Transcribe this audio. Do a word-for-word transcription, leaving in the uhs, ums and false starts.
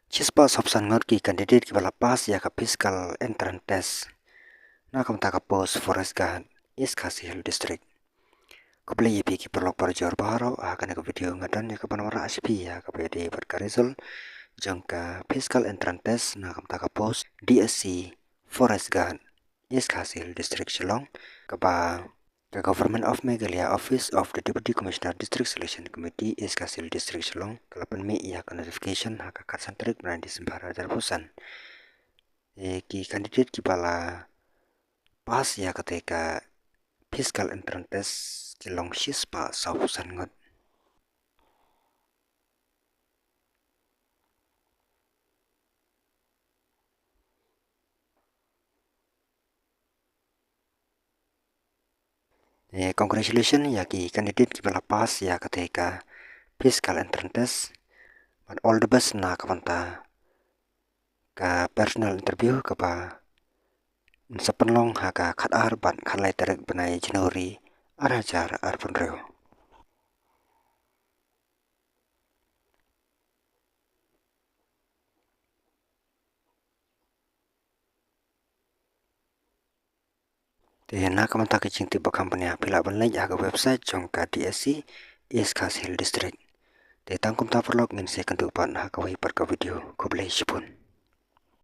Shispah sawphew san ngut ki candidate kiba la pass ïa ka physical entrance test na ka bynta ka post Forest Guard, East Khasi Hills District. Khublei ïa phi ki paralok parajor baroh, ha kane ka video nga don ïa kaban wanrah sha phi ïa kaba ïadei bad ka result jong ka physical entrance test na ka bynta ka post D S C Forest Guard, East Khasi Hills District, Shillong, kaba ka Government of Meghalaya, Office of the Deputy Commissioner, District Selection Committee, East Khasi Hills District, Shillong, ka la pynmih ïa ka notification ha ka khatsan tarik bnai December arhajar arphew san. Eh, ki candidate kiba la pass ïa kata ka physical entrance test ki long shispah sawphew san ngut. Eh, congratulations ïa ki candidate kiba la pass ïa kata ka physical entrance test. Bad all the best na ka bynta ka personal interview kaba yn sa pynlong ha ka khatar bad khatlai tarik bnai January arhajar arphew hynriew. Te na ka bynta ka jingtip ba kham bniah phi lah ban leit ha ka website jong ka D S C East Khasi Hills District. Te tang kumta paralok, ngin sa ïakynduh pat ha kawei pat ka video. Khublei shibun.